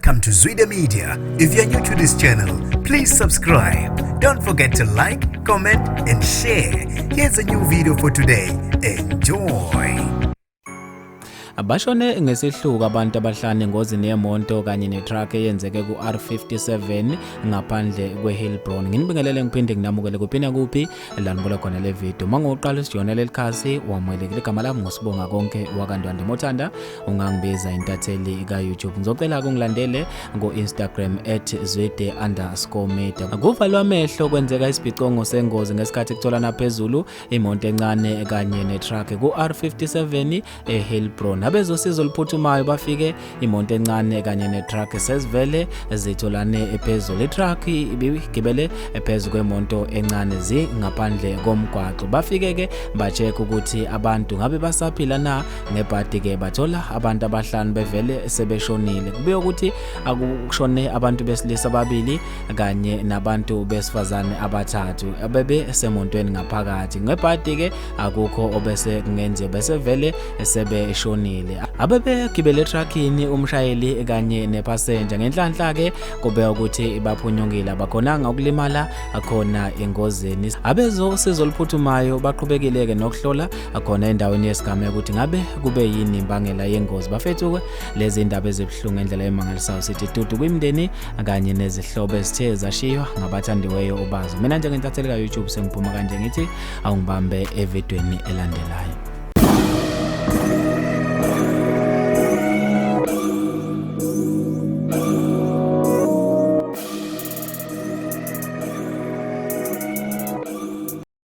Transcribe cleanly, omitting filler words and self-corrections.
Welcome to Zwida Media. If you're new to this channel, please subscribe. Don't forget to like, comment, and share. Here's a new video for today. Enjoy. Bashone ngesihluku abantu abahlanu engozini yemonto kanye netruck eyenzeke ku-R57 ngaphandle kweHillbron. Nginibingelele ngiphinde nginamukele kuphi nakuphi la nibuka khona le video. Uma ngoqala usijona leli khasi wamukelekile. Igama lami nguSibonga konke wakaNdwandwe. Mothanda ungangibiza intatheli ka-YouTube. Ngizocela ungilandele ku-Instagram @zwide_media. Kuvalwa amehlo kwenzeka isibhicongo sengozi ngesikhathi kutholana phezulu imoto encane kanye netruck ku-R57 eHillbron. Abezosizo oluphuthumayo bafike imoto encane kanye netruck sezivele zitholane phezulu. Itruck ibigibele phezu kwemoto encane zingaphandle komgwaqo. Bafike ke ba-check ukuthi abantu ngabe basaphila na ngebhadi ke bathola abantu abahlanu bevele sebeshonile. Kubuye ukuthi akushone abantu besilisa ababili kanye nabantu besifazane abathathu abebe semontweni ngaphakathi. Ngebhadi ke akukho obese kungenziwa bese vele sebeshonile. Abebegibele etruckini umshayeli kanye nepassenger ngenhlanhla ke kube ukuthi baphunyukile abakhonanga ukulimala khona engozini. Abezosizo oluphuthumayo baqhubekile ke nokuhlola khona endaweni yesigameko ukuthi ngabe kube yini imbangela yengozi. Bafethu ke lezi indaba ezibuhlungu ngendlela emangalisayo sithi dudu kwimindeni kanye nezihlobo ezithe zashiywa ngabathandiweyo ubazo. Mina njengentatheli ka YouTube sengiphuma kanje ngithi awungibambe evidweni elandelayo.